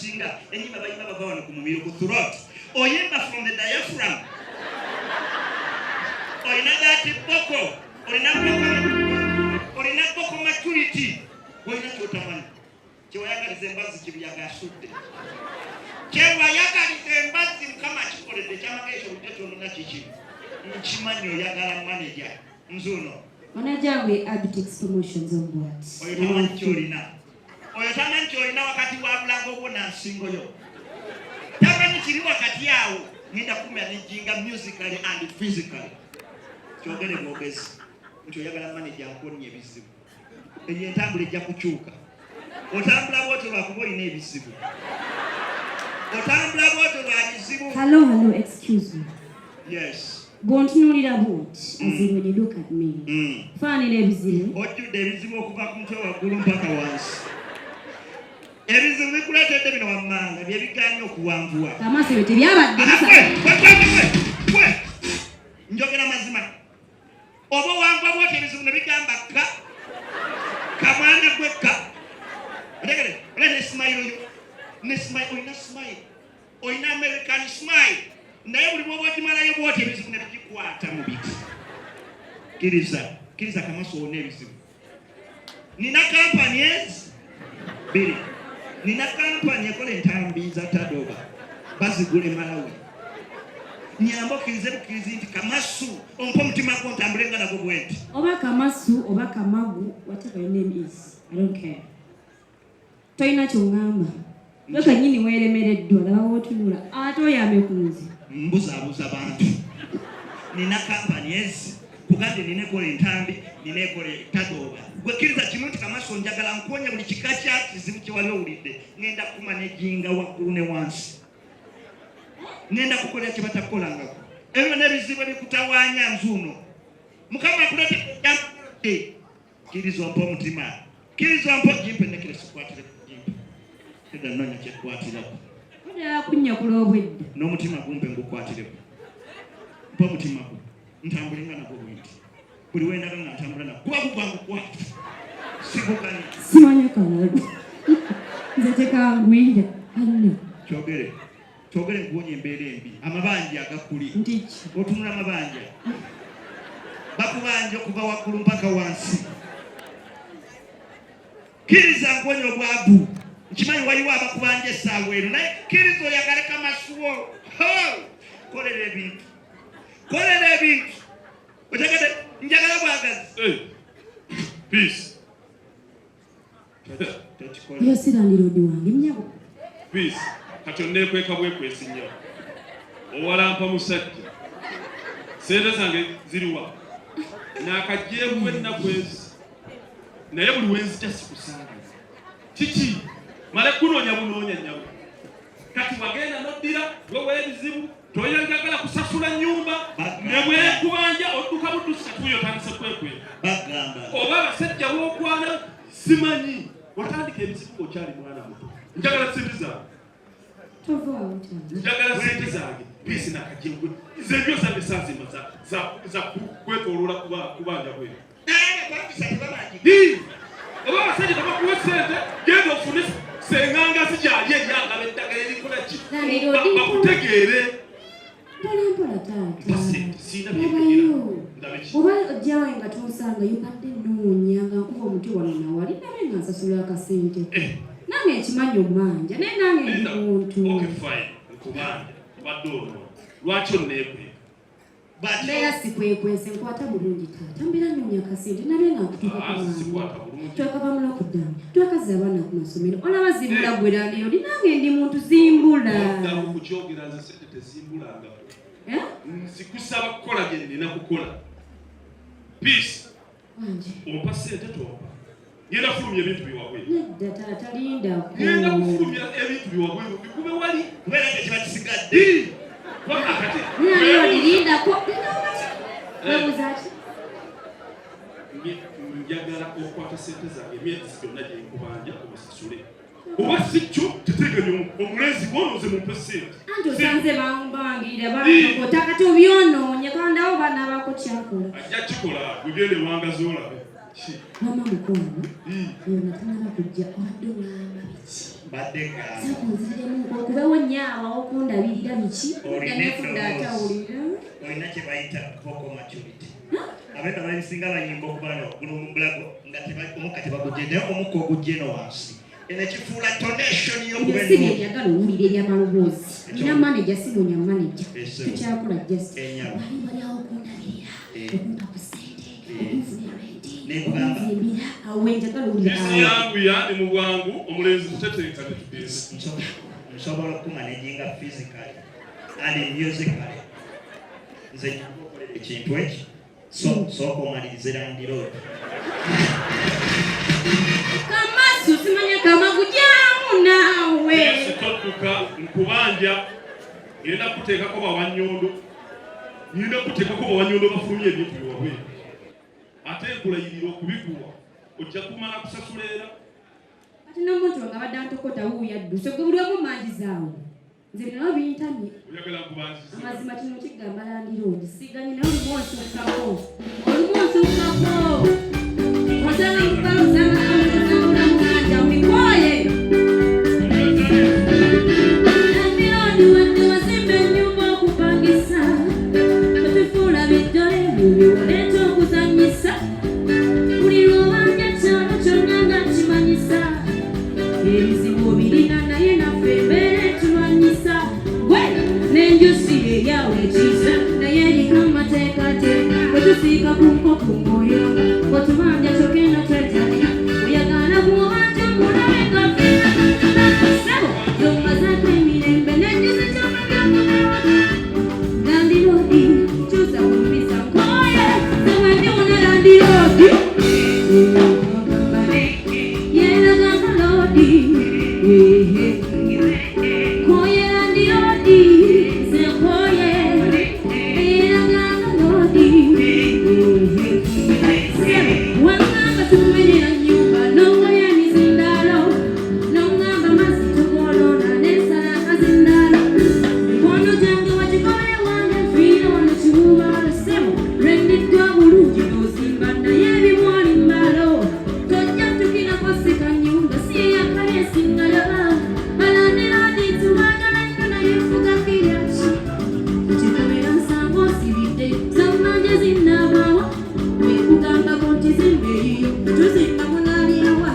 Abasinga enyimba bayimba bava wano ku mumiro, ku throat. Oyimba from the diaphragm. Olina that vocal, olina vocal, olina vocal maturity. Olina kyotamanyi, kyewayagaliza embazzi kibuyaga asudde, kyewayagaliza embazzi Mukama akikoledde. Ekyamagezi ekyo bulijjo kyonona kiki? Nkimanyi oyagala manager nzuno. Manager wange, Abitex Promotions on what? Oyo tamanyi kyolina, oyo tamanyi kyolina wakati wa bulago bwo na nsingo yo. Tamanyi kiri wakati awo. Ngenda kumanaginga musically and physically. Kyogere bwogezi nti oyagala manager nkuwonya ebizibu. Eyo entambula ejja kukyuka. Otambula bwotyo lwakuba olina ebizibu, otambula bwotyo lwa bizibu. Hello, hello, excuse me. Yes. Bw'ontunuulira bw'oti, as in when you look at me, faanira ebizibu? Ojjudde ebizibu okuva ku mutwe waggulu mpaka wansi. Ebizibu bikuleetedde bino wammanga byebiganye okuwanvuwa. Amaaso ebyo tebyabadde. Aha, gwe, gwe, gwe, gwe, gwe. Njogera mazima. Oba owanvuwa bwoti, ebizibu ne bigamba ka kamwana gwe ka otegere. Ola ne smile yo, ne smile olina, smile olina, American smile, naye buli bwoba ogimalayo bwoti, ebizibu ne bigikwata mu biti. Kkiriza, kkiriza kamaso wonna ebizibu. Nina kampani ezi bbiri. Nina kampani ekola entambi za tadoba, bazigula e Malawi. Nyamba okkirize bukkirizi nti kamasu ompa omutima gwo ntambule nga nagwo bwenti. Oba Kamasu oba Kamagu, whatever your name is, I don't care. Tolina kyoŋŋamba. Gwe kennyini weeremereddwa, laba w'otunula, ate oyambe ku nze. Mbuzaabuza bantu. Nina kampani ezi kugambye, nina ekola entambi, nina ekola tadooba. Gwe kkiriza kimu nti kamasu njagala nkuwonya buli kika kya kizibu kye wali owulidde. Ŋŋenda kumanaginga waggulu ne wansi. Ŋŋenda kukolera kye batakukolangako. Ebyo n'ebizibu ebikutawaanya nzuuno. Mukama akuleete. Kkiriza ompa omutima, kkiriza ompa. Gimpe nekire, sikwatireko, gimpe. Edda noonya kyekwatirako. Oddala kunnyakula obwedda. N'omutima gumpe ngukwatireko. Mpa omutima gwo ntambule nga nagwo bwenti. Buli wendaga nga ntambula nagwo, guba gugwangukwata, siguganya. Simanya kalalu. Nze tekangwira. Anna. Kyogere, kyogere nkuwonya embeera embi, amabanja agakuli. Nti ki? Otunula amabanja, bakubanja okuva waggulu mpaka wansi. Kkiriza nkuwonya obwavu. Nkimanyi waliwo abakubanja essaawa eno, naye kkiriza oyagale kamasuwo. Ho! Kolera ebintu, kolera ebintu. Otegedde? Njagala bwagazi. Hey, peace. Tokikola. Oyo si landlord wange, nnyabo. Peace. Kati onneekweka bwekwesi nnyo. Owalampa musajja. Sente zange ziriwa? Naakagyeku ennaku ezi. Naye buli wenzija sikusanga. Kiki? Male kunoonya bunoonya nnyabo. Kati wagenda n'oddira wewa ebizibu, toyagala kusasula nnyumba, ne bwekubanja odduka buddusi. Kati oyo otandise kwekweka. Bagamba. Oba abasajja b'okwana simanyi. Watandika ebizibu ng'okyali mwana muto. Njagala sente zange. Tovaawo, taata. Njagala sente zange. Peace, nakajengwe nze ebyo zange sazimba za kwetoloola kubanja bweru. Naye abapangisa tebabangi. Hii! Oba abasajja tebakuwa sente, genda ofune senganga zigyali eryagala eddagala erikola ki. Landlord. Bakutegeere. Mpola mpola, taata. Mpa sente, siina Labayo. byenjogera. Ndabe ki? Oba ojjawe nga tonsanga, yobadde nnoonya nga nkuba omuti wano nawali, nabe nga nsasula akasente. Eh, Nange nkimanyi omanja, naye nange ndi Linda. muntu. Okay, fine, nkubanja obadde ono, lwaki onneekweka? Mbeera sikwekwese, nkwata bulungi, taata. Mbeera nnoonya akasente nabe nga nkutuuka ku Ah, mwana. sikwata bulungi. Twakava mu lockdown, twakazza abaana ku masomero, olaba zimbula. Gwe landlord, nange ndi muntu, zimbula. Oddamu kukyogera, nze sente tezimbulangako. Eh? Nzikusaba kukola bye nnina kukola. Peace. Wanje. Ompa sente, tompa? Ngenda fulumya ebintu byewabweru. Nedda taata, lindako. Ngenda kufulumya ebintu byewabweru bikube wali. Kubeera nga kiba kisigadde. Ii! Kubanga kati Landlord, lindako. Webuuza ki? Njagala okukwata sente zange emyezi gyonna gye nkubanja obasasule, oba si kyo teteganya omulenzi gwonoze mumpe sente. Anti osanze bambangirira bakakota, kati obyonoonye kandawo banaabako kyakola. Ajja kikola, gwegenda ewangazi olabe. Mama mukwano, oyo nga tanaba kujja obadde oŋŋamba biki? Mbadde ŋŋamba. Sooka onziremu okubewo nnyo awo okundabirira biki? Olina Nefudde eddoboozi. atawulira. Olina kye bayita vocal maturity. Abeka babisinga bayimba okuba waggulu mu bulago nga omukka tebagujje, naye omukka ogujja eno wansi eno ekifuula tonation y'okuba Ebyo si ennungi. byenjagala owulira eby'amaloboozi. Nina manager, sinoonya manager. Ese. Tukyakola just. Enyama. Wali bali awo okundabirira, okumpa ku ssente, okunfunira renti, Nenkugamba. okunzimbira, awo wenjagala owulira Bisi awo. yanguya ndi mu bwangu, omulenzi mutetenkane tugende. Nsobola okumanaginga physically and musically. Nze nyamba okolera ekintu eki, so sooka omalirize landiroodi. Kamasu simanya kamagujaamu naawe. Yesu, todduka, nkubanja ngenda kuteekako bawannyondo, ngenda kuteekako bawannyondo bafulumye ebintu byewabweru, ate nkulayirira okubikuwa ojja kumala kusasula era. Kati n'omuntu wange abadde antokota wuuyo adduse, gwe buli omu manjizaawo. Nze bino bintamye. Oyagala nkubanzize? Amazima kino kigamba landiroodi siganye naye olumu onsukkako, olumu onsukkako, osanga mubala, osanga osanga muganja mbikooye. Landiroodi, wadde wazimba ennyumba okupangisa, totufuula biddole biwaleeta okuzannyisa. Buli lw'obanja kyalo kyonna nga kimanyisa ebizibu obirina, naye naffe embeera etulwanyisa. Gwe n'enjusi eryawo ekisa, naye eriko amateekateeka. Bwe tusiika ku nkoko mwoyo otubanja, kyokka twetalya oyagala kuobanja mulabe nga ffena. Ssebo, zomazeeko emirembe n'enjusi kyonna byakubewaga. Landiroodi, kyusa ku mpisa, nkoye sewediwona. Landiroodi yelaganga loodi, nkoye landiroodi, nze nkoye yelaganga loodi. Wangamba sikumenyera nyumba, nongoya emizindaalo, nongamba mazzi tugolola nensala akazindaalo. Mikono gyange wagikole wange nfiire wano kiwubaalo. Ssebo, lwendiddwa bulungi n'ozimba, naye ebimwali mbalo tojja tukirako sika nyumba si eyakali esingayo. Balandiroodi tubagala nnyo, naye nfuga kiryaki ekikomera nsanga osibidde zammanje zinnabaawa. Wekugambako nti zimba eyiyo, tuzimba munaalyawa.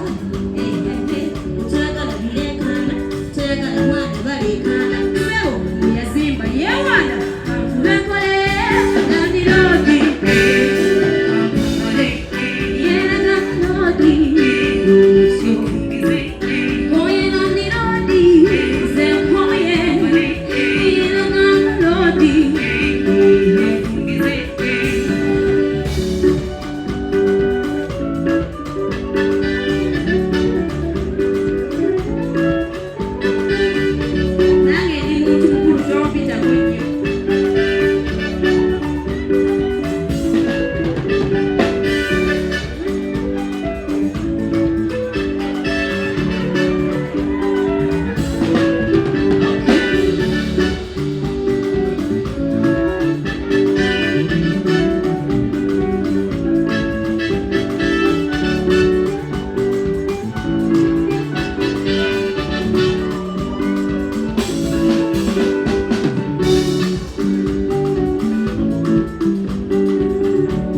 Toyagala bireekaana, toyagala mwana baleekaana. Ssebo, yazimba yeewaana kanfube nkole. Landiroodi yeraga loodi, nkoye landiroodi, nze nkoye yeraga loodi. Nange ndi muntu mukulu, tompitako nnyo.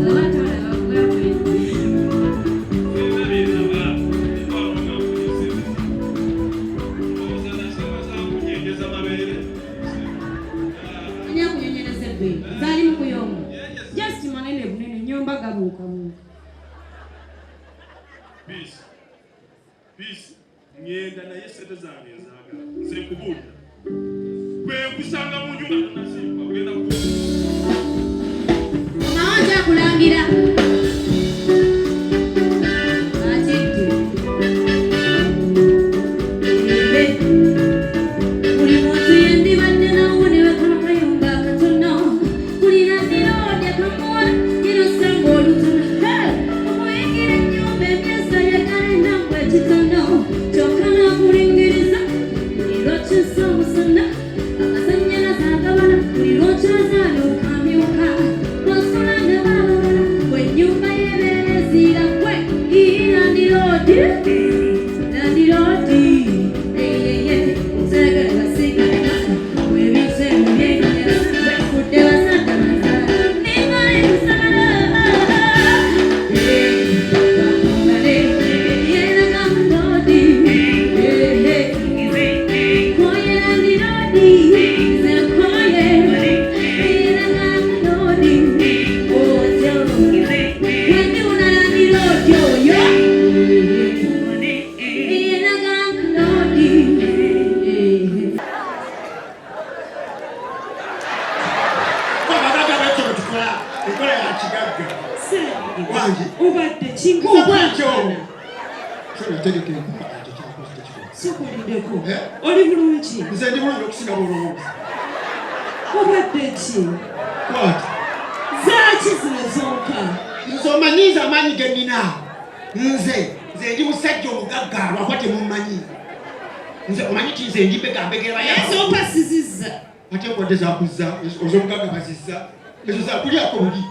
Oba tolaba bwekwe. Byonna byendaba, ndibaawo nga nfunye ssente zange. Olowooza nasebaza kunyenyeza mabeere? Ani akunyonyereza ebbeeyi? Zaali mu kuyomba. Just manene bunene, nyomba gabuukabuuka. Peace. Peace. Ŋŋenda, naye ssente zange nzaagala. Nze nkubuulira. Bwe nkusanga mu nju nga tonazimba, ogenda ku Komawo, nkyakulangira. Akidde. Embe. Buli muntu yendibadde nawo ne bakaba kayumba katono. Buli landiroodi akamuwa kirosanga olutono. Hey! Okuyingira ennyumba emyezi ayagala enangu ekitono. Kyokka n'akulingiriza buli lw'okyusa omusana. Amasannyalaze agabala buli lw'okyazaala okamyuka. Bw'osula ne baabalala. Obadde kingaokulindeko eh? oli bulungi nze ndi bulungi okusinga bulungi obadde ki zaaki zino zonka nze omanyiiza amaanyi ge nnina nze nze ndi musajja omugagga lwakuba temummanyi nze omanyi ti nze ndi mbega mbegera bayazopasizizza ate nkwadde zakuzza oz'omugagga bazizza ezo zakulyako buli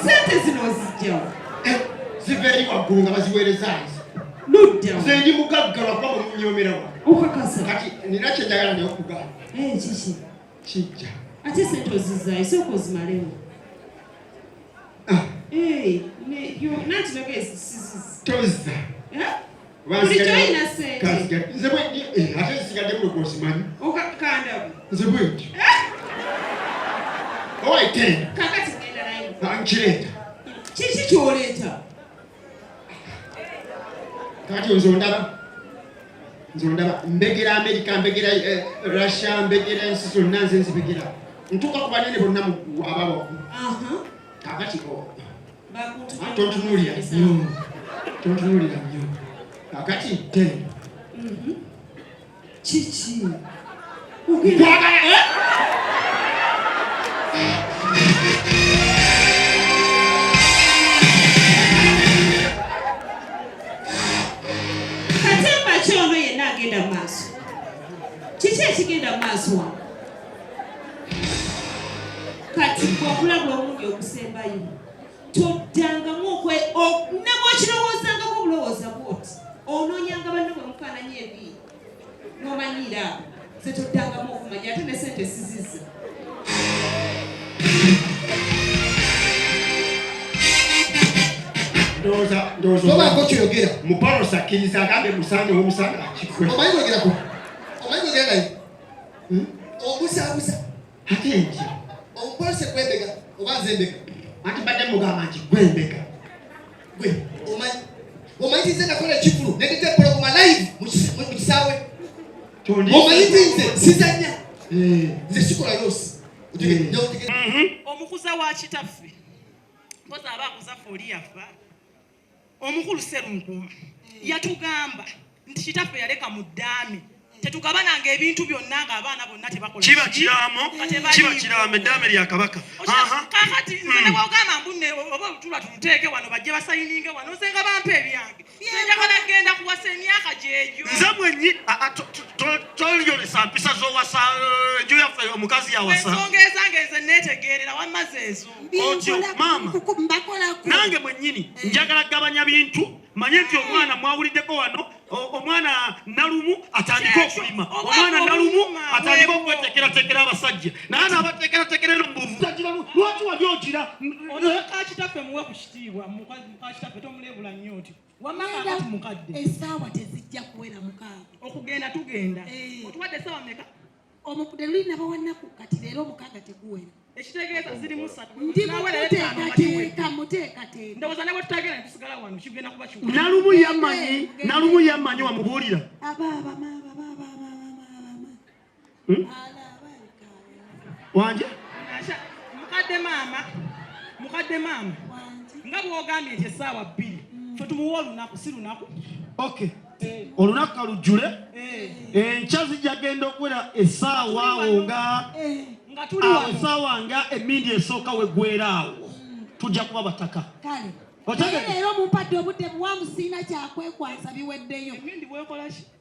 sente zino ozijjawo eh, ziva eri waggulu nga baziweereza nze ludda nze ndi mugagga lwakuba mumunyoomerawa okakasa kati nina kyenjagala naye okugamba eh, kiki kijja ate sente ozizaayo sooka ozimalewo ah. eh, nanti nogesiziza tozza bulijjo olina sente nze ate nsigadde muno gwosimanyi okakandabo nze bwentyo owaitenda kakati ngenda naye nkireeta kiki kyoleeta kakati nze ondaba nze ondaba mbegera amerika mbegera eh, russia mbegera ensi zonna nze nzibegera ntuuka ku banene bonna abawaggulu kakati tontunuulira nnyo tontunuulira nnyo kakati te mhm. kiki nkwagala eh? Katemba ki ono yenna agenda mu maaso kiki ekigenda mu maaso wano kati okulabula omulundi ogusembayo toddangamu ne bw'okirowoozangako obulowooza bwoti onoonyanga banno bwe mufaananya enviiri n'omanyiira abo ze toddangamu okumanya ate ne sente sizizza tobaako kyoyogera mupalosa akkiriza agambe musange womusanga akikwe omanyi kwogerako omanyi kwogera naye hmm? Obuzabuza ate ntya omupolose gwembega oba nze mbega anti mbadde mugamba nti gwembega gwe omanyi omanyi ti nze nakola ekivulu nendeta empologoma live mu kisaawe omanyi ti nze sizanya eh. nze sikola loosi eh. mhm. Omukuza wa kitaffe mpozi aba akuza ffe oli yafa Omukulu Sserunkuuma yatugamba nti kitaffe yaleka mu ddaame tetugabananga ebintu byonna ng'abaana bonna tebakola kiba kiraamo kiba kiraamo eddaame lya kabaka kakati nze ne bwogamba mbu oba olutulwa tuluteeke wano bajje basayininge wano nze nga bampa ebyange nze njagala genda kuwasa emyaka gyegyo nze mwenyi toyolesa mpisa zowasa eh, enju yaffe omukazi yawasa ensonga ezange nze neetegeerera wamma zeezo otyo maama nange mwennyini eh. njagala gabanya bintu manye nti omwana mwawuliddeko wano omwana nalumu atandike okulima omwana nalumu atandike okwetekeratekera abasajja naye nabatekeratekera eno mubuvu lwaki wali ogira kitaffe muwe ku kitiibwa mukakitaffe tomulebula nnyo nti wamma kakati mukadde esaawa tezijja kuwera mukaaga okugenda tugenda eh. otuwadde esaawa meka Omukude luli nabawa nnaku kati leero omukaaga teguwera. Ekitegeeza ziri mu ssatu. Ndi mukuteekateeka muteekateeka. Ndowooza ne bwe tutagenda ne tusigala wano kigenda kuba kiwedde. Nalumu yammanyi Nalumu yammanyi wamubuulira. Aba aba ma aba ba ba ba ba ba ma. Hmm? Wanje? Mukadde maama mukadde maama nga bw'ogambye nti essaawa bbiri ffe tumuwe olunaku si lunaku. Okay. Olunaku kalujjule eh. enkya zijja genda okuwera essaawa awo nga eh. awo essaawa nga emindi esooka weggwera awo tujja kuba bataka leero mumpadde obudde buwanvu sirina kyakwekwasa biweddeyo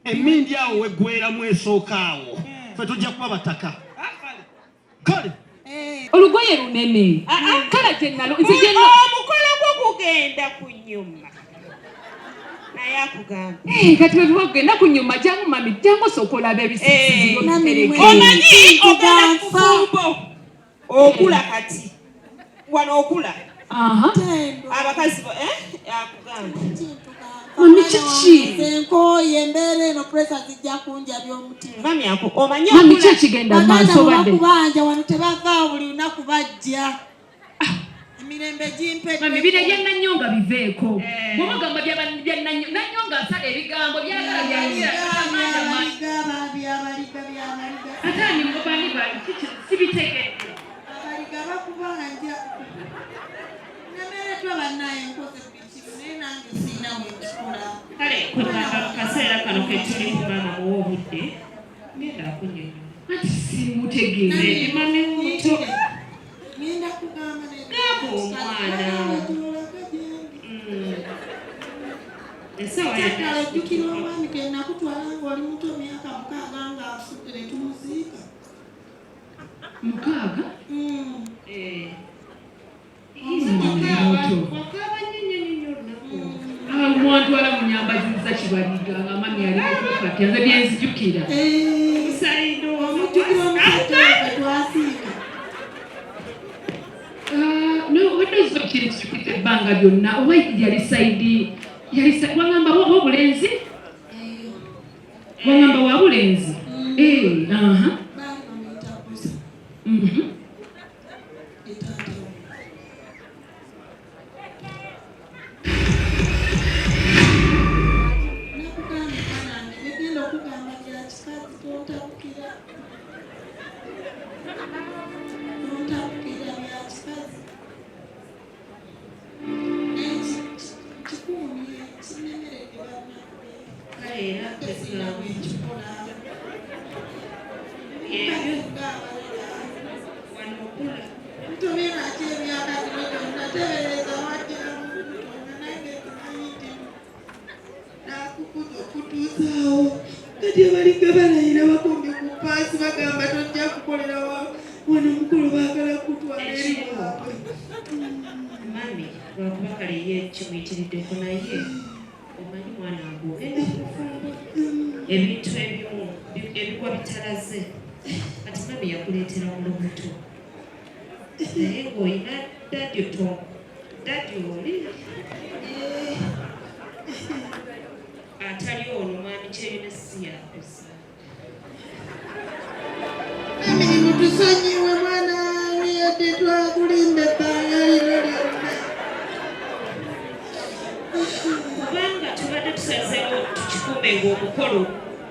emindi awo weggweramu esooka awo hmm. fe tujja kuba bataka ah, kale eh. Olugoye lunene ah, ah. Kale gyenalo omukolo gwo Kunyuma. Naye akugamba. Eh, kati bwe tuba kugenda kunyuma jangu mami jangu osooka olaba Eh, omanyi ogenda kufumbo okula kati wano okula abakazi eh, akugamba mami kiki nkooye embeera eno presa zijja kunjabya omutima mami ako omanyi mami ki ekigenda mu maaso obadde kubanja wano tebavaawo buli lunaku bajja emirembe gimpedde mami bino ebya nanyonga biveeko eh. bwoba ogamba bya nanyonga asala ebigambo byagala byagira ate ani bani sibitegedde abaliga bakubanja nemereddwa bannaye nkoze buli kimu naye nange sirina wekikola kale kwegamba mu kaseera kano ketulimu maama muwa obudde ngenda akunyonyola anti simutegeere mami muto ngenda kugamba gamba omwana Kyakala ojjukira omwami ke nakutwala ng'oli muto myaka mukaaga ng'afudde ne tumuziika. Mukaaga? Mm. Eh. Mwantwala munyambaziza kibaliga nga mami ali kati nze byenzijukira. Eh. Omujjukira omusajja twasiika. Obadde kiri kijukidde ebbanga lyonna oba yali saidi yali wangamba wa bulenzi wangamba wa bulenzi mm. eh aha mhm Okutuusaawo kati abalinga balayira bakomye ku paasi bagamba tojja kukolera wano mukulu baagala kutwala eri waabwe. Mami lwakuba kale ye kimuyitiriddeko naye omanyi mwana wange ogenda kufumba ebintu ebimu ebigwa bitalaze kati mami yakuleetera mu lubuto naye ng'olina dadi to dadi oli atali ono mwami kyeyune si yakuza Emirimu tusonyiwe mwana wange yadde twakulimba ebbanga lino lyonna. Kubanga tubadde tusazeewo tukikume ng'omukolo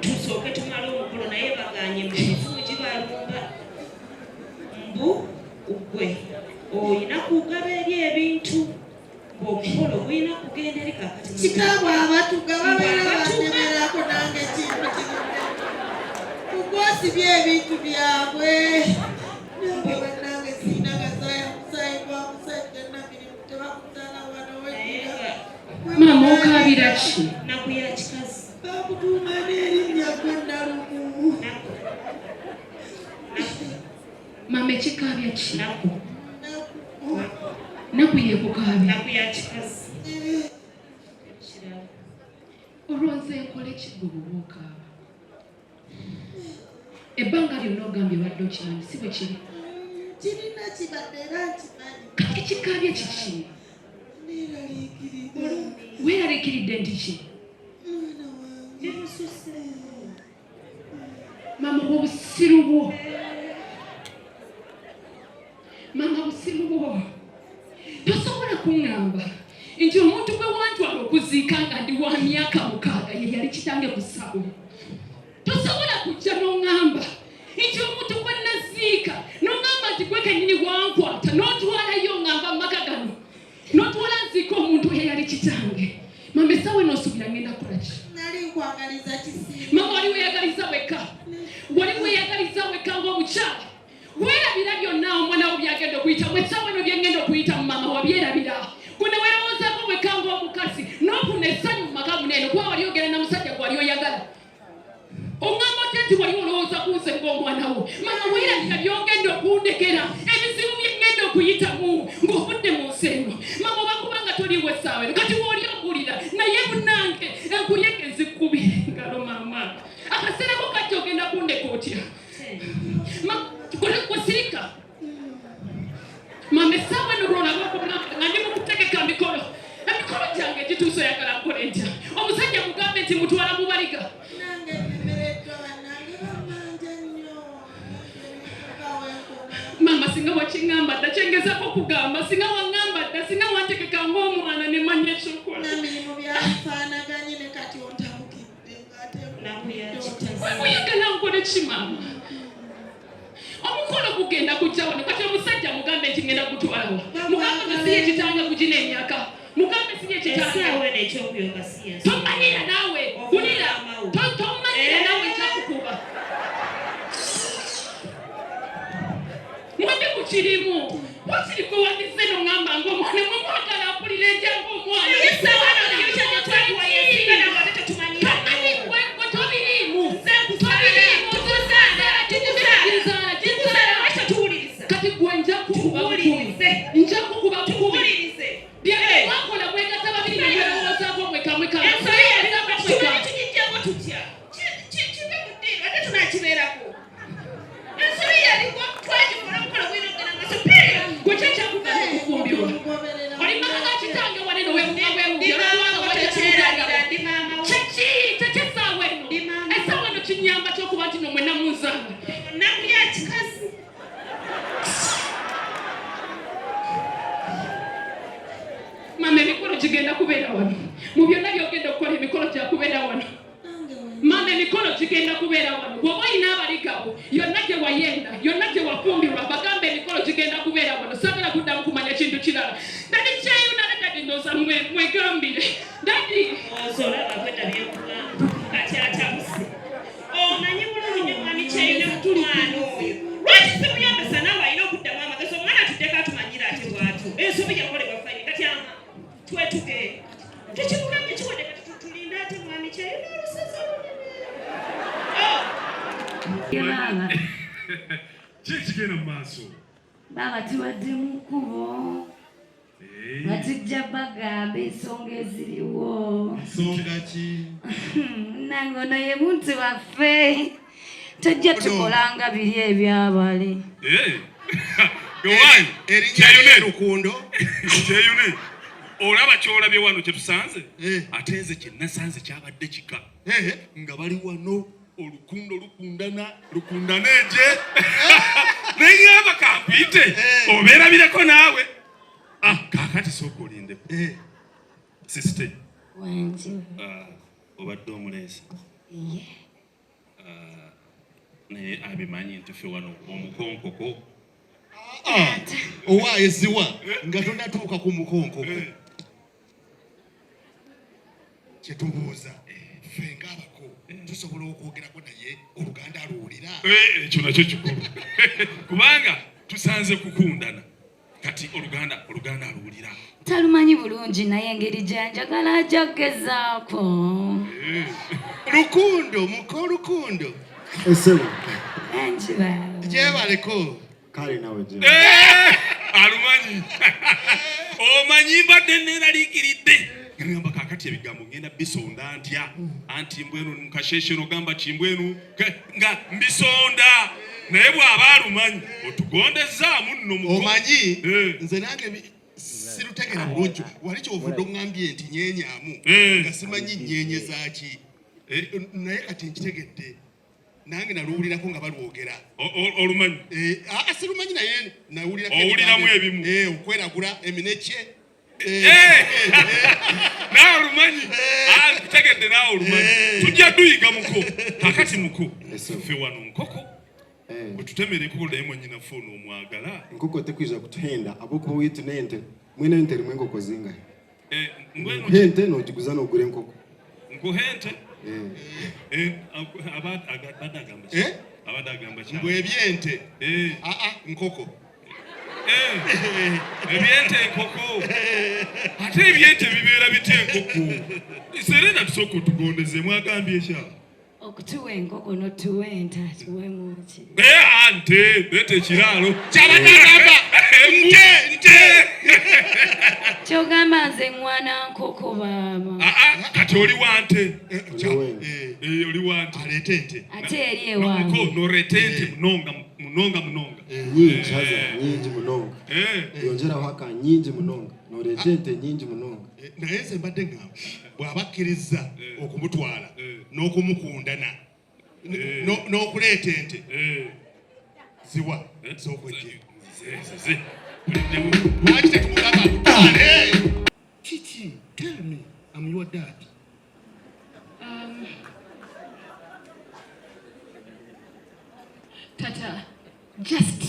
tusooke tumale omukolo naye baganye mu mizimu gibalumba mbu gwe olina kugaba eri ebintu ng'omukolo gulina kugenda eri kakati kitaabwe abatuga babeera bandemerako nange kintu kimu kugwosibye ebintu byabwe nange bannange sirina gasaaya musaayi gwa musajja namirimu tebakutala wano weddira maama okaabira ki naku ya kikazi bakutuuma n'erinnya gwe nalumu Mama ekikaabya ki? Naku. Naku yekukaabya. Naku ya kikazi. Olwo nze nkole ki gwe bw'oba okaaba? Ebbanga lyonna ogambye obadde okimanyi si bwe kiri? Kirina kibadde era nkimanyi. Kati ekikaabya kiki? Neeraliikiridde. Weeraliikiridde nti ki? Mwana wange. Mama obusiru bwo. Mama busiru bwo. Tosobola kuŋŋamba nti omuntu gwe wantwala okuziika nga ndi wa myaka mukaaga ye yali kitange ku ssabo. Tosobola kujja n'oŋŋamba nti omuntu gwe naziika n'oŋŋamba nti gwe kennyini wankwata n'otwalayo nga nva mu maka gano Notwala nziika omuntu eyali kitange. Mama essaawa eno osuubira ngenda kukola ki? Nali nkwagaliza kisinga. Mama wali weeyagaliza wekka. Wali weeyagaliza wekka ng'omukyala. Weerabira byonna omwana wo by'agenda okuyitamu. Essaawa eno bye ngenda okuyitamu maama wabyerabira. Gwe ne weerowoozaako wekka ng'omukazi n'ofuna essanyu mu maka muno eno kuba wali ogenda na musajja gwe wali oyagala. Oŋŋamba otya nti wali olowooza ku nze ng'omwana wo? Maama weerabira by'ogenda okundekera, ebizibu bye ŋŋenda okuyitamu ng'ovudde mu nsi eno. Maama oba kubanga toliiwo essaawa eno, kati w'oli Naye munnange enkulyeke zikubira engalo maama. Akaseera ko kajja ogenda kundeka otya? Kusirika. Maama essaawa eno lwolaba okugamba nga ndi mu kutegeka mikolo. Emikolo gyange gituuse oyagala nkole ntya? Omusajja mugambe nti mutwala mu baliga. Nange nnemereddwa bannange bammanja nnyo. Maama singa wakiŋŋamba dda kyengezako okugamba singa waŋŋamba dda singa wantegeka ng'omwana ne manya ekyokola. Namirimu byafaanaganye ne kati ontabukidde ng'ate oyagala nkole ki maama? Omukolo gugenda kujja wano kati omusajja mugambe nti ngenda kutwalawa mugambe nga siye kitange kugina emyaka mugambe siye kitange tomanyira naawe wulira tomanyira naawe njakukuba mwende ku kirimu wakiri gwe wandize noŋamba ngaomwana mwe mwagala mpulira entya ngaomwana kati gwe nja kukuba nja kukuba bukubi byemwakola mwegatta babiri nemwerowoozaako mwekamweka gwe kyekyakugaana okufumbirwa oli maka ga kitange wanene wewuwewuwakiki kiki essaawa eno essaawa eno kinyamba kyokuba nti no mwena munzaala maama emikolo gigenda kubeera wano mu byonna byogenda okukola emikolo gyakubeera wano Maama emikolo gigenda kubeera wano bw'oba olina abaligabo yonna gye wayenda yonna gye wafumbirwa bagambe emikolo gigenda kubeera wano saagala kuddamu kumanya kintu kirala dadi kyeyuna ne dadi ndowooza mwegambire dadi omanyi bulungi nnyo mwami kyeyune mwana oyo lwaki simuyombesa naawe alina okuddamu amagezi omwana atuddeko atumanyira ate bwatyo ensobi yakolebwa fayini kati ama twetuge tekimugambye kiwedde kati tulinde ate mwami kyeyune olusozi olunene oh. Ki ekigenda mu maaso? Baaba tubadde mu kkubo eh. nga tujja bagamba ensonga eziriwo. Nsonga ki? Nange ono ye muntu waffe tojja tukolanga biri ebyabali. Eh. Erinnya Lukundo. Kyeyune. Olaba kyolabye wano kye tusanze? Eh. Ate nze kye nasanze kyabadde kika. Nga bali wano olukundo lukundana lukundana eje neŋŋamba kampuyite eh. obeerabireko naawe ah, kaakati sooka olindeko eh. sisite ah, obadde omuleesi ah, naye abimanyi nti ffe wano omukonkoko owaaye ziwa nga tonatuuka ku mukonkoko eh. Kyetubuuza ffe ng'abako tusobola okwogerako naye oluganda aluwulira? Eh, ekyo nakyo kikulu kubanga tusanze kukundana kati oluganda oluganda aluwulira talumanyi bulungi naye engeri gyanjagala ajja kugezaako eh. Lukundo muko lukundo esebo gyebaleko kale nawe je eh, alumanyi omanyi mbadde neraliikiridde ngamba kakati ebigambo ngenda bisonda ntya anti mbwenu mukasheshe nogamba kimbwenu nga mbisonda naye bw'aba alumanyi otugondezaamu nno omanyi eh. nze nange sirutegera bulungi wali kyovudde oŋambye nti nyenyamu eh. nga simanyi nyenye zaki naye kati nkitegedde nange naluwulirako nga balwogera olumanyi eh, aa sirumanyi naye nawulirako owuliramu ebimu eh, okweragula eminekye eh, naawe olumanyi ah, nkutegedde naawe olumanyi tujja duyiga muko kakati muko ffe wano nkoko wetutemera enkoko naye mwanyinaffe ono omwagala enkoko tekwija kutuhenda ahabwokuba waitu n'ente mwine ente erimu enkoko zingahi Nkuhe ente nogiguza nogura enkoko. Nkuhe ente? Eh. Eh, abadde agamba ki? Eh? Abadde agamba ki? Mbu ebyente. Eh. Aa ah, nkoko. Eh. Ebyente enkoko. Ate ebyente bibeera bitya enkoko? Serena tusooka otugondeze mwagambye ekya. Okutuwa enkoko notuwa ente atuwemu ki? Eh, ah, nte leeta ekiraalo. Kyabadde agamba nte nte. Kyogamba nze ŋŋwana nkoko baaba. Aa ah, ah, kati oli wante. Eh, eh, eh, oli wante. Aleete ente. Ate eri ewange. Noreeta ente munonga munonga munonga. Nyingi haza nyingi munonga. Yongyeraho aka nyingi munonga. Noreeta ente nyingi munonga. Naye nze mbadde ŋŋamba bw'aba akkirizza okumutwala n'okumukundana n'okuleeta ente ziwa z'okwejje. Lwaki tetumugamba akutwale? Kiki? Tell me, I'm your dad. Tata, just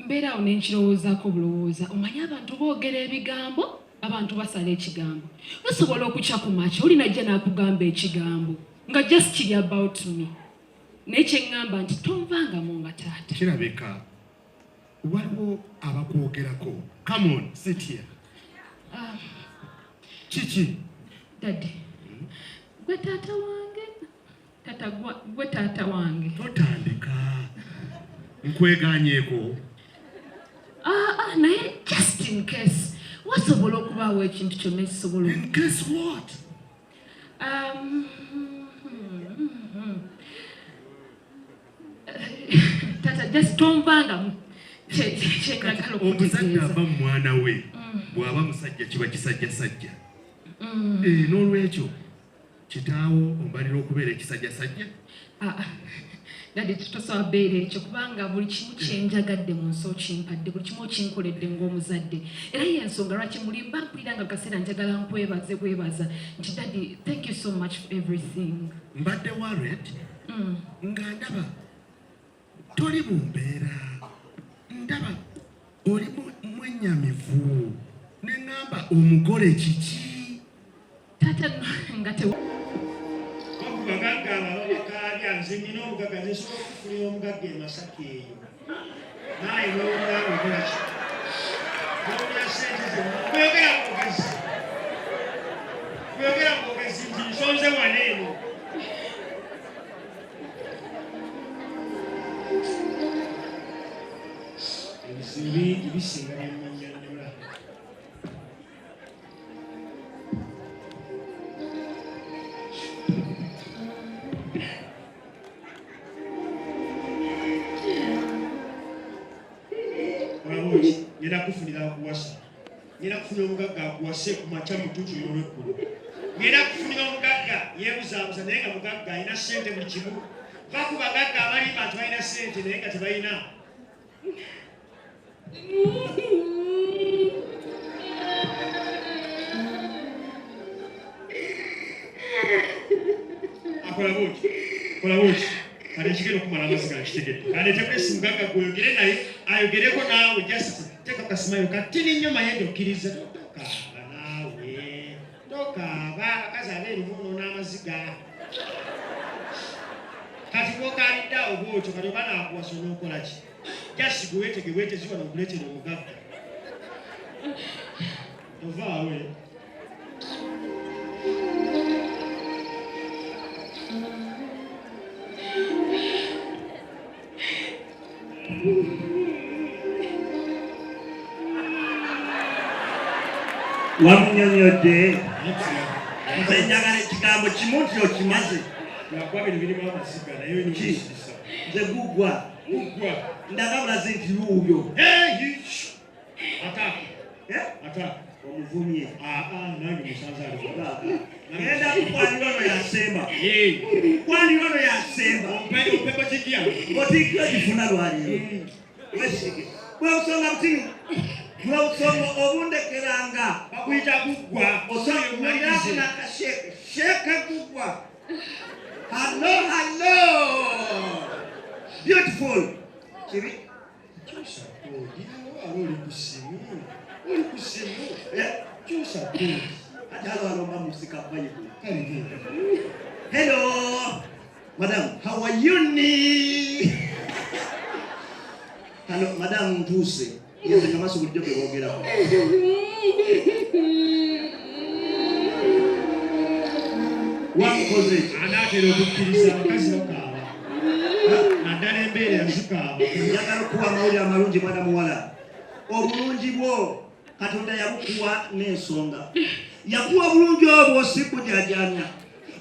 mbeera awo ne nkirowoozaako bulowooza. Omanyi abantu boogera ebigambo, abantu basala ekigambo. Basobola okukya ku makya oli najja n'akugamba ekigambo nga just kiri about me. Naye kye ŋŋamba nti tonvangamu nga taata. Kirabika waliwo abakwogerako. Come on, sit here. Kiki? Daddy, gwe taata wange. Tata gwe taata wange. Totandika. Nkweganyeeko. Ah, ah, naye just in case wasobola okubaawo ekintu kyonna ekisobola. In case what? Tata just tonvangamu kyenjagala Omuzadde ava mu mwana we bw'aba musajja kiba kisajjasajja. Eh, n'olwekyo kitaawo ombalira okubeera ekisajjasajja? Ah, ah. Daddy tosobola beera ekyo kubanga buli kimu kyenjagadde mu nsi okimpadde, buli kimu okinkoledde ng'omuzadde. Era y'ensonga lwaki mulimba mpulira nga kaseera njagala nkwebaze bwebaza nti daddy thank you so much for everything. Mbadde worried nga ndaba toli mu mbeera, ndaba oli mwennyamivu ne ŋŋamba omugole kiki? Taata nga te Bagagga abo bakaabya nze nnina omugagga nze nsobola okufunira omugagga e Masaka eyo. Naaye n'owulira ng'okola ki? N'owulira ssente zonna. Bweyogera bwogezi. Bweyogera bwogezi nti nsonze wano eno. Ebizibu bingi bisinga bye mmunnyonnyola. Olaba ngenda kufunira akuwasa, ngenda kufunira omugagga akuwase ku makya mu ttutu olw'eggulo. Ngenda kufunira omugagga yeebuzaabuza naye nga mugagga alina ssente buli kimu. Va ku bagagga abalimba nti balina ssente naye nga tebalina. Akola bwoti, kola bwoti. Kati ekigenda okumala amaziga nkitegedde. Kaleete Grace mugagga gw'oyogere naye ayogereko naawe just teeka kasimayo katini nnyo maye nti okkiriza. Tokaaba naawe, tokaaba abakazi abeeru bonoona amaziga. Kati bw'okaalidde awo bw'otyo kati oba naakuwasa onookola ki? Just gwe weetege bwetezi wano nkuleetere omugagga. Tovaawo eh? Wamunyonyodde nze njagala ekigambo kimu nti okimaze. Lwakuba bino birimu amaziga naye olina okusirisa. Nze guggwa. Guggwa. Ndaga bulazi nti wuuyo. Ata. Eh? Ata. Omuvumye. Ah, ah, nange musanze ali. Ngenda kukwanira ono yasemba. Kwanira ono yasemba. Ompe botikiya. Botikiya gifuna lwaleero. Wesige. Bwe busonga butini. Bwe busonga obundekeranga. Bakuyita guggwa. Osonga muliramu n'akasheeke. Sheeke guggwa. Hello, hello. Beautiful. Kibi. Kyusa kodi awo oli ku ssimu. Oli ku ssimu. Eh? Kyusa kodi. Ate halo halo mba musika bayibuli. Kale genda. Hello. Madam, how are you ni? Hello, madam ntuuse. Yeze kamaso bulijjo ge boogerako. Wamukoze ki? Anaatera okukkiriza abakazi bakaaba. Naddala embeera zikaaba. Njagala okuwa amawulire amalungi mwana muwala. Obulungi bwo Katonda yabukuwa n'ensonga. Yakuwa obulungi obwo si kujajamya.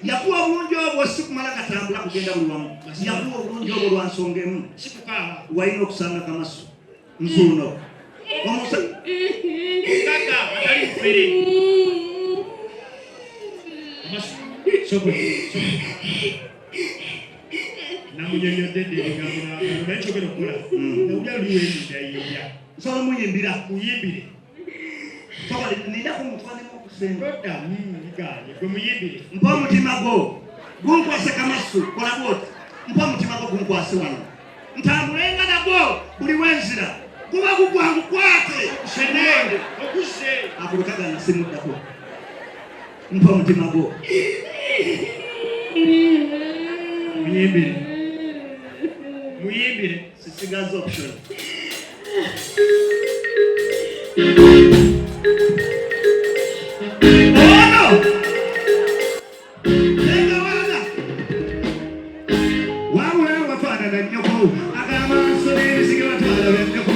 Yakuwa obulungi obwo si kumala katambula kugenda buli wamu. Yakuwa obulungi obwo lwa nsonga emu. Walina okusanga kamasu. Nzuuno. Omusa. Kaka, atali mufere. Kamasu, soko, soko. Namunyonyodde dda ebigambo n'agamba naye kyogera okukola. Nawulira luli weeyindayiinda. Nsobola muyimbira. Muyimbire. Sobola nindako mutwalemu okusenga. Toddamu bigaanye gwe muyimbire. Mpa omutima gwo gunkwase kamasu kola bwoti. Mpa omutima gwo gunkwase wano. Ntambulenga nagwo buli wenzira. Guba gugwa ngukwate. Senende okuzze. Ako bwe kagaana simuddako. Mpa omutima gwo. Muyimbire. Muyimbire. Sisigaza option. Ono! Tengawaga. Wabula wafaanana nnyoko. Agamba nsolo ebisige batwala bya nnyoko.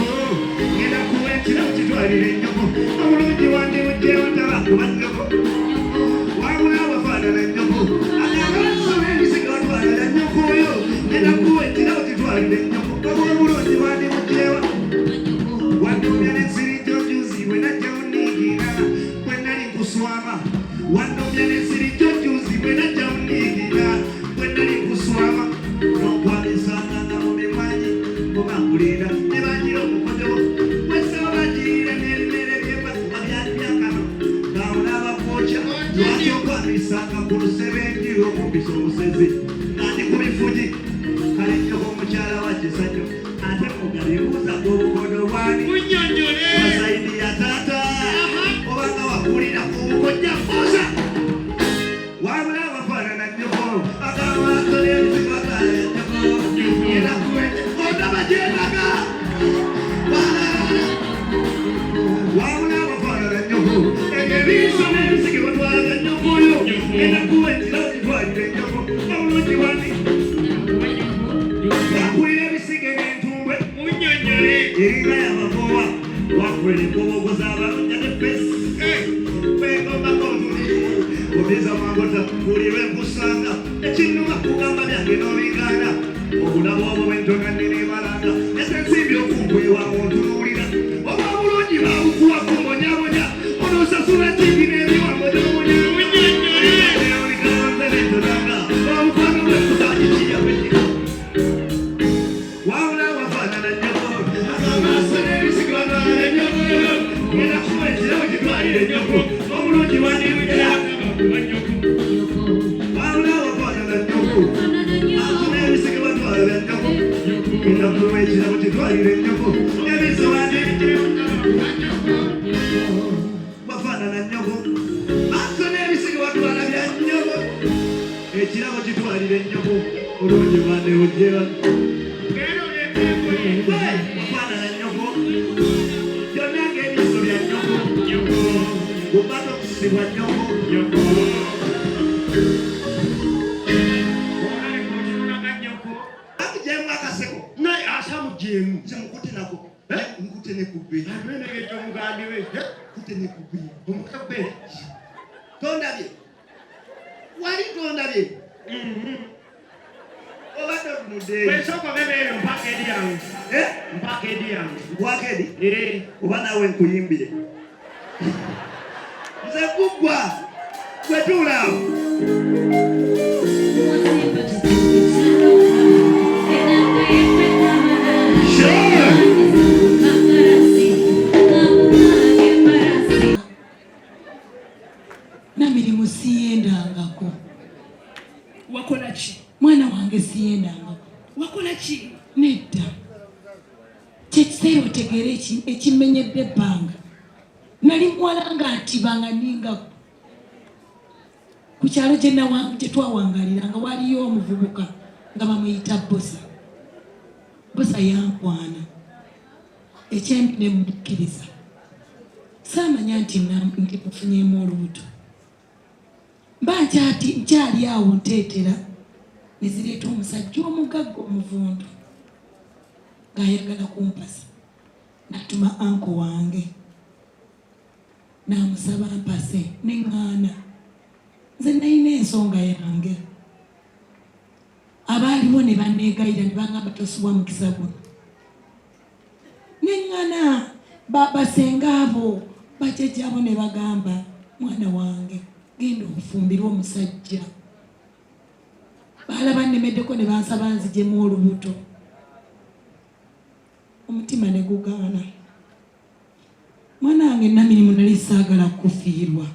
Ngenda kuwa ekirabo kitwalire nnyoko. Obulungi wandibugyewo taba kuba nnyoko. Wabula wafaanana nnyoko. Agamba nsolo ebisige batwala bya nnyoko oyo. Ngenda kuwa ekirabo kitwalire nnyoko. Obulungi wandibugyewo. Wandumya n'ensirijo juzi bwe najja oniigira bwe nali nkuswama. Wandumya n'ensirijo juzi bwe najja oniigira bwe nali nkuswama. N'okwamisanga nga mu mimwanyi mubakulinda ne bangira omukojo wesaba bagiira n'ebimere byemba kuba byali byakano. Ng'awo n'abakwokya lwaki okwamisanga ku lusebengi okumpisa omusezi nga ndi ku bifugi. Kale nnyoko omukyala wa kisanyo ate mugabibuuza obukodo bwani. Munnyonnyole. Wasaidi ya taata obanga wakulira ku bukojja buuza. Wabula wafaanana nnyoko agamba nsolo ebisibatala nnyoko. Era kuwete ondaba gyendaga. Wabula wafaanana nnyoko ebyo ebiiso n'ebisige batwala bya nnyoko oyo. Ngenda kuwa ekirabo kitwalire nnyoko obulungi bwani. Wakulira ebisige n'entumbwe. Munnyonnyole. Eringa yabakoowa wakulira embobogo z'abalunja ne fesi. Weegombako obiza mangota buli lwe nkusanga ekinnuma kugamba byange n'obigaana. Obulamu obwo bw'entoga nneneemalanga ese ensimbi okunkwewa ontunuulira. Oba obulungi baabukuwa kumbonyabonya onoosasula kingi n'ebiwambo n'omunya. Omukwano gwekusakikiya bwekiro. Wabula wafaanana nnyoko amaaso n'ebisigo batwala nnyoko. Ngenda kuwa ekirabo kitwalire nnyoko obulungi wandibugira. Wabula wafaanana nnyoko maaso n'ebisigo batwala bya nnyoko. Ngenda kuwa ekirabo kitwalire nnyoko ebiso wandibugira. Wafaanana nnyoko maaso n'ebisigo batwala bya nnyoko. Ekirabo kitwalire nnyoko obulungi wandibugira. Genda oleete engoye. Wafaanana nnyoko byonna ng'ebiso bya nnyoko. Bubata okusibwa nnyoko. Nnyoko. Olabika otunula nnyoko. Akugyemu akaseko. Naye asamuggyemu. Nze mukute nako. Nkute ne ku bbe. Atwenegejja omugambi we. Nkute ne ku bbe. Omukabbe. Tondabye. Wali tondabye. Obadde otunudde eri. Bwesooka obebeeyo mpaka edi yange. Mpaka edi yange. Nkwako edi? Oba naawe nkuyimbire. Nze guggwa. Gwe tuula awo. Namirimu siyendangako. Wakola ki? Mwana wange siyendangako. Wakola ki? Nedda. Kyekiseera otegeere ekimenyedde ebbanga. Nali muwala nga ntiba nga ninga ku kyalo gye twawangalira nga waliyo omuvubuka nga bamuyita Bosa. Bosa yankwana. Ekyembi ne mmukkiriza. Saamanya nti nti mufunyeemu olubuto. Mba nkyali awo nteetera ne zireeta omusajja omugagga omuvundu ng'ayagala kumpasa. Natuma anko wange. N'amusaba mpase ne ŋŋaana. Nze nalina ensonga yange. Abaaliwo ne banneegayirira ne bangamba tosubwa mukisa guno. Ne ŋŋana basenga abo bajjajja abo ne bagamba mwana wange genda ofumbirwe omusajja. Baalaba nnemeddeko ne bansaba nzigyemu olubuto. Omutima ne gugaana. Mwana wange Namirimu nali saagala kukufiirwa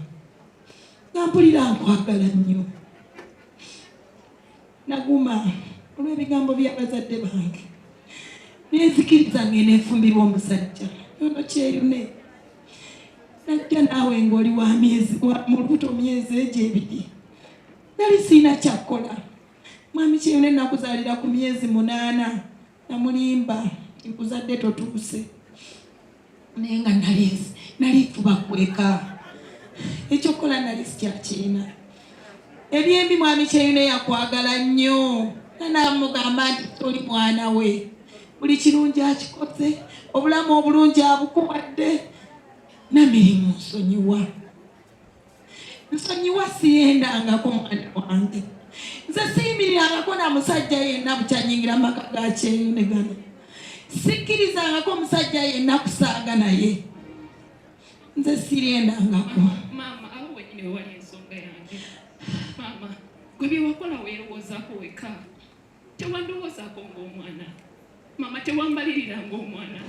nga mpulira nkwagala nnyo. Naguma olw'ebigambo by'abazadde bange nenzikiriza ngenda enfumbirwa omusajja yono Kyeyune. Najja naawe ng'oli wa myezi mu lubuto myezi egyo ebiri, nali sirina kyakukola. Mwami Kyeyune nakuzaalira ku myezi 8, namulimba nti nkuzadde totuuse, naye nga nali nfuba kweka ekyokukola nali sikyakirina. Ebyembi mwami Kyeyune yakwagala nnyo nga namugamba nti toli mwana we, buli kirungi akikoze, obulamu obulungi abukuwadde. Namirimu nsonyiwa, nsonyiwa, siyendangako mwana wange, nze siyimirirangako na musajja yenna bukyanyingira maka ga Kyeyune gano, sikkirizangako omusajja yenna kusaaga naye, nze sirendangako. Maama, awo wenyini we wali ensonga yange. Maama, gwe bye wakola weerowoozaako wekka, tewandowoozaako ng'omwana. Maama, tewambalirira ng'omwana,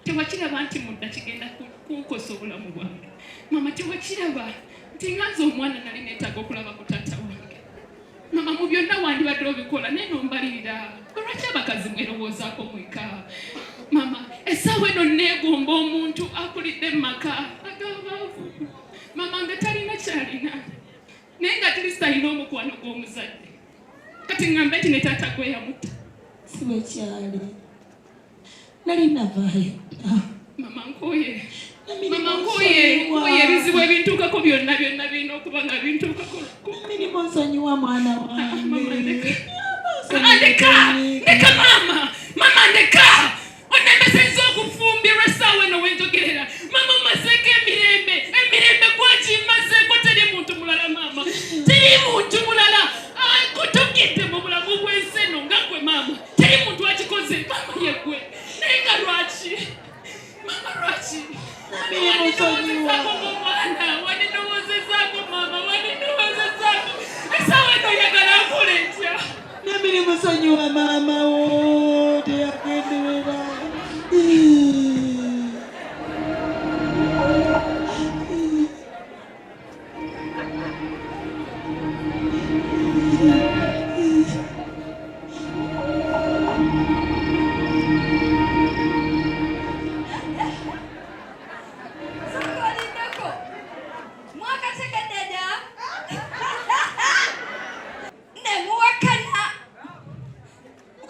tewakiraba nti mudda kigenda kunkosa obulamu bwange. Maama, tewakiraba nti nga nze omwana nali neetaaga okulaba ku taata wange. Maama, mu byonna wandibadde obikola naye nombalirira. Lwaki abakazi mwerowoozaako mwekka? Maama, essaawa eno neegomba omuntu akulidde mu maka ag'abaavu. Maama nga talina kyalina, naye nga at least alina omukwano gw'omuzadde. Kati ŋŋambe nti ne taata gwe yamutta. Si bwe kyali, nali navaayo dda. Mama nkooye, mama nkooye, nkooye ebizibu ebintuukako byonna byonna birina okuba nga bintuukako. Namirimu nsonyiwa mwana wange. Mama ndeka, ndeka, ndeka maama, mama ndeka. Onembesezza okufumbirwa essaawa eno wenjogerera. Mama omazeeko emirembe, emirembe gwagimazeeko, teri muntu mulala maama, teri muntu mulala akutugidde mu bulamu bw'ensi eno nga ggwe maama, teri muntu akikoze maama yeggwe. Naye nga lwaki maama, lwaki? Wandindowozezaako ng'omwana, wandindowozezaako maama, wandindowozezaako. Essaawa eno oyagala nkole ntya? Namirimu nsonyiwa maama wo, teyagenderera. Sokolindako. Mwakategedde dda? Ne muwakana.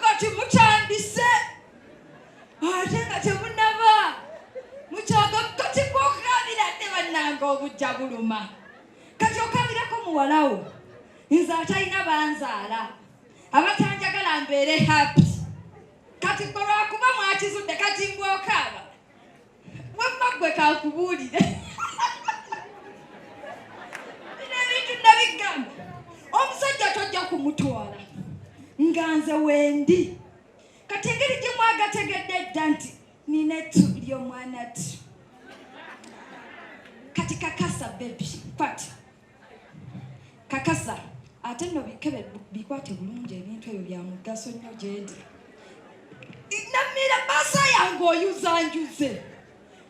Kati mutandise. Ate nga temunnaba. Mukyaga kati gw'okaabira dde bannange obujja buluma. Kati okaabirako muwala wo. Nze atalina banzaala. Abatanjagala mbeere happy. Kati gwe lwakuba mwakizudde kati mbw'okaaba. Wamma ggwe kankubuulire. Bino ebintu nabigamba. Omusajja tojja kumutwala nga nze wendi. Kati engeri gye mwagategedde dda nti nina ettu ly'omwana ttu. Kati kakasa baby, kwata. Kakasa ate nno bikebe bikwate bulungi ebintu ebyo bya mugaso nnyo gye ndi. Namira bbaasa yange oyuzanjuze.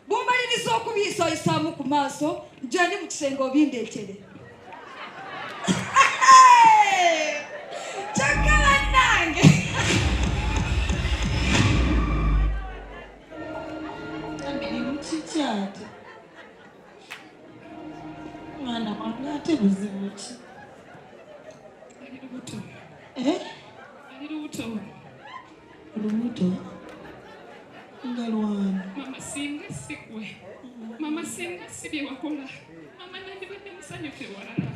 Bw'omaliriza okubiyisaayisaamu ku maaso, gye ndi mu kisenge obindeetere. Kyokka bannange. Namirimu kiki ate? Mwana wange ate buzibu ki? Ali lubuto. Eh? Ali lubuto. Olubuto? Nga lwani? Mama singa si ggwe. Mama singa si bye wakola. Mama nandibadde musanyufu ewalala.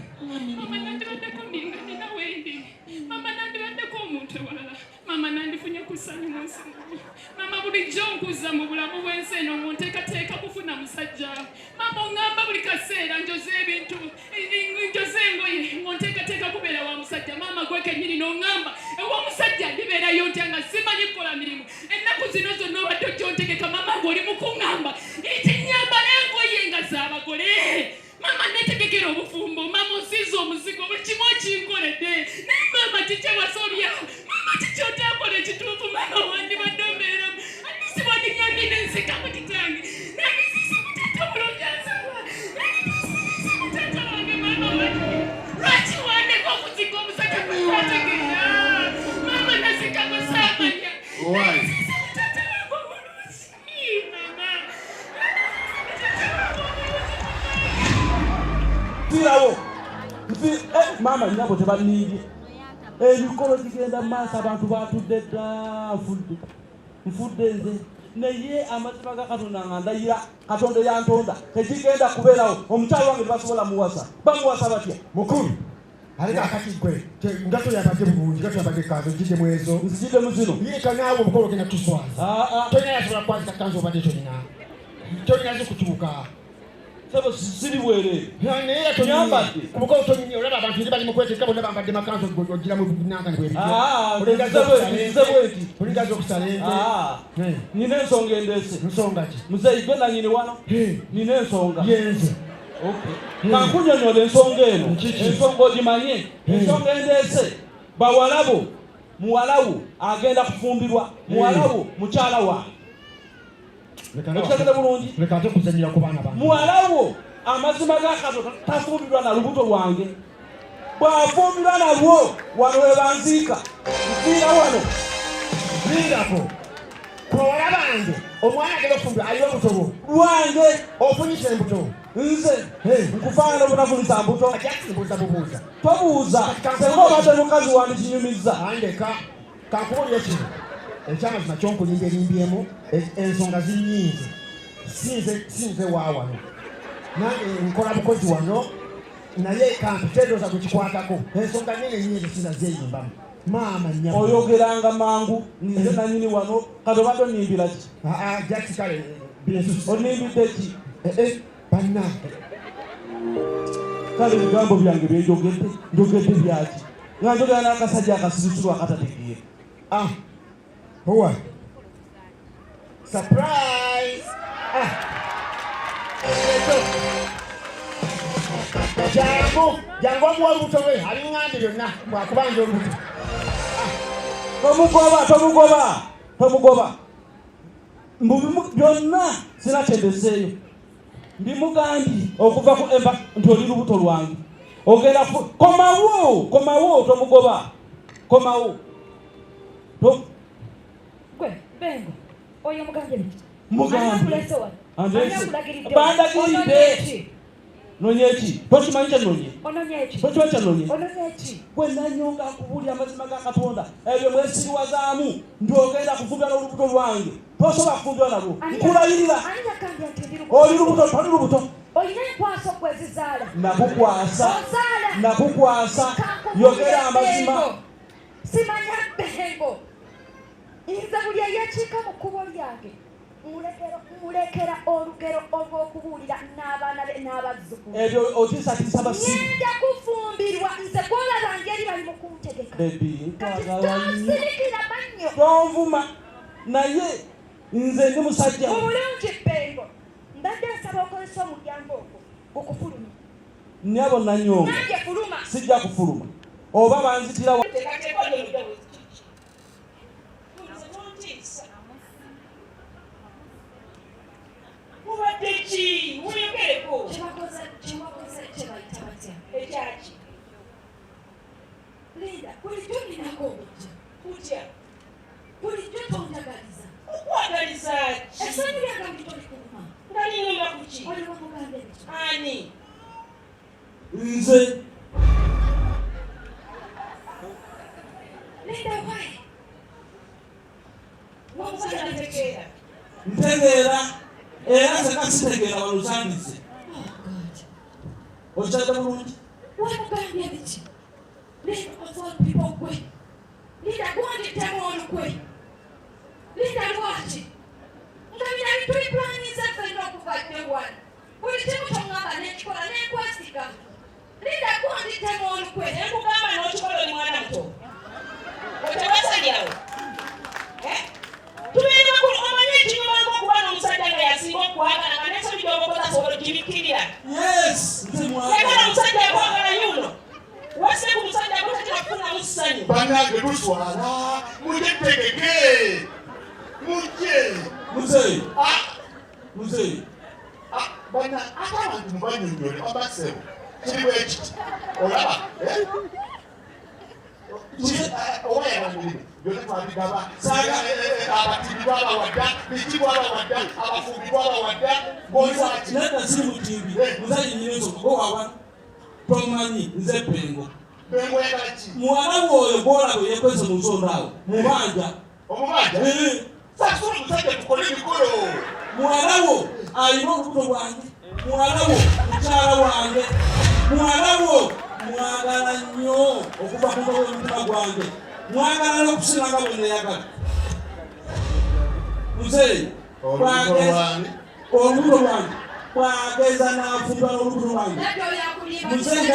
Mama nandibaddeko ninga nina wendi. Mama nandibaddeko omuntu ewalala. Mama nandifunye ku ssanyu mu nsi muno. Maama bulijjo nkuza mu bulamu bw'ensi eno ng'onteekateeka kufuna musajja. Maama oŋŋamba buli kaseera njoze ebintu, njoze engoye ng'onteekateeka kubeera wa musajja. Maama gwe kennyini n'oŋŋamba ew'omusajja ndibeerayo ntya nga simanyi kukola mirimu. Ennaku zino zonna obadde ojja ontegeka maama ng'oli mu kuŋŋamba nti nnyambala engoye nga z'abagole. Maama netegekera obufumbo, maama onsiize omuzigo, buli kimu okinkoledde. Naye maama kiki ewasobya? Maama kiki otakola ekituufu? Maama wandibadde ombeeramu. Anisi wandinyambye nenzikamu kitange. Nandisiise ku taata omulungi ansaba. Nandisiise ku taata wange maama wange. Lwaki wandeka okuzika omusajja gwe saategeera? Maama nazika gwe saamanya. Nandisiise ku taata wange omulungi. Nfiirawo eh, maama nyabo tebanimbye emikolo gigenda mu maaso abantu batudde dda nfudde nfudde nze naye amazima ga katonda nga ndayira katonda eyantonda tekigenda kubeerawo omukyalo wange tebasobola muwasa bamuwasa batya mukulu ate kakati gwe nga toyambadde bulungi nga toyambadde kanzu ojjidde mu ezo nzijidde mu zino yeka naawe omukolo ogenda tuswaza ah, ah. tolina yasobola kwazika kanzu obadde tolina tolina zikutuuka sebo siri bwereere naye nyambadde ku mukolo tonyumye olaba abantu eri bali mu kwetegeka bonna bambadde makanzu ogira mu nangani bwebityo bweti olingaza okusala ente nina ensonga endeese nsonga ki muzeeyi gwe nanyini wano nina ensonga yenze Kankunyonyola ensonga eno, ensonga ogimanye. Ensonga endeese bawalabo, muwalawo agenda kufumbirwa, muwalawo mukyala wange. Okitegedde bulungi? Muwalawo amazima ga Katonda tafumbirwa na lubuto lwange. Bw'afumbirwa nalwo wano we banziika, nfiira wano. Lindako. Ku bawala bange omwana agenda okufumbirwa alina olubuto lwo. Lwange. Ofunyisa embuto. Nze nkufaanana obutafunyisa mbuto. Mbuuza bubuuza. Tobuuza. Senga obadde mukazi wandikinyumizza. Andeka. Kankubuulire kino. Ekyamazima kyonkulimba erimbyemu ensonga zinnyinze. Sinze sinze wa wano. Nange nkola bukozi wano. Naye kantu tendooza gwekikwatako. Ensonga nene nnyinze sina zeeyimbamu. Maama nnyabo. Oyogeranga mangu nze nanyini wano kati obadde onimbira ki? Aa ah, jaki kale binsusu. Onimbidde ki? Eh eh bannange. Kale ebigambo byange byenjogedde njogedde byaki? Nga njogera n'akasajja akasirusiru akatategeera. Ah, owa. Surprise! Ah. Jangu, jangu omuwa olubuto lwe, aliŋŋambye byonna bwakubanja olubuto. Ah. Tomugoba, tomugoba, tomugoba. Mbu byonna sina kyendeseeyo. Mbimugambye okuva ku emba nti oli lubuto lwange. Ogenda komawo, komawo, tomugoba. Komawo. Gwe Bengo oyo mugambye biki? Mugambye. Bandagiridde. Nonye ki? Tokimanyi kye nonye? Ononye ki? Tokimanyi kye nonye? Ononye ki? Gwe nanyonga nkubuulira amazima ga Katonda ebyo mwesiriwazaamu nti ogenda kufumbira n'olubuto lwange tosobola kufumbira nalwo nkulayirira oli lubuto toli lubuto olina enkwaso gwe zizaala nakukwasa nakukwasa yogera amazima Simanya Bengo, nze buli eyekiika mu kkubo lyange mulekera olugero olw'okubuulira n'abaana be n'abazzukulu. Ebyo otiisatiisa basiru. Ngenda kufumbirwa nze gw'olaba ngeri bali mu kuntegeka. Baby, Kati nkwagala nnyo. tonsirikira mannyo. Tonvuma naye nze ndi musajja. Mu bulungi Bengo, mbadde nsaba okozese omulyango ogwo gukufulumye. Nnyabo Nanyonga, Nange fuluma. sijja kufuluma oba banzitira wa. Mubadde ki? Muyogereko. Kyebakoze kyewakoze kyebayita batya? Ekyaki? Linda, bulijjo ninako obujja. Kutya? Bulijjo tonjagaliza. Nkwagaliza ki? Essanyu lyange bulijjo likuluma. Nga linnuma ku ki? Oli wamugambye biki? Ani? Nze. Linda, why? Wamugambye biki? Ntegeera. Ntegeera era nze kasitegeera wano osangize. Oh God. Okikyadde bulungi? Wamugambye biki? Linda, of all people gwe. Linda, gw'ondiddemu olukwe. Walitema olukwe. Nenkugamba n'okikola oli mwana muto. Otewasalirawo. Eh? Tubeera ku omanyi ekinyumanga okuba n'omusajja nga yasinga okwagala nga n'ensobi gy'omukozi asobola ogibikkirira. Yes, nze mwagala. Yagala omusajja akwagala yuno. Wese ku musajja gwotatera kufunamu ssanyu. Bannange tuswala mujje tutegeke mujje. Muzeeyi. Ah. Muzeeyi. Ah, bana ate abantu mubanyonyole oba ssebo kiri bwe kiti olaba eh? Oba yabanyulire byonna twabigaba abatindi twabawadda biki twabawadda abafumbi twabawadda golwaki nedda siri mutimbi muzayi nyina ensonga gowawa tomanyi nze pengo muwala woyo gwolaba yekwese mu nsonda awo mubanja omubanja sasula omusajja tukole emikolo muwala wo alina olubuto lwange muwala wo mukyala wange muwala wo mwagala nnyo okuva ku ntobo y'omutima gwange mwagala n'okusinga nga bwe neyagala muzeeyi olubuto lwange bwageza n'afumbwa n'olubuto lwange muzeeyi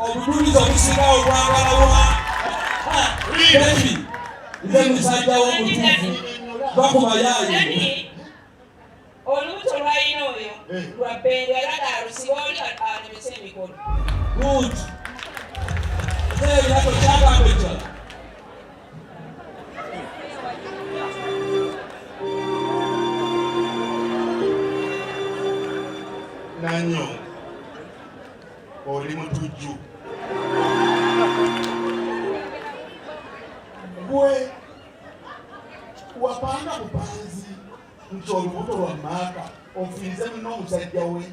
Obujulizi obusingawo bwagalawa bebi nze musajja womutuufu bakubayaaye Olubuto lwalina oyo eh. lwa Bengo era alusiba oli alemese emikolo. Good. Seera tokyagamba ekirala. Nanyo oli mutujju gwe wapanga bupanzi nti olubuto lwa maaka ofiirize munno omusajja we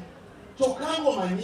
kyokka ng'omanyi.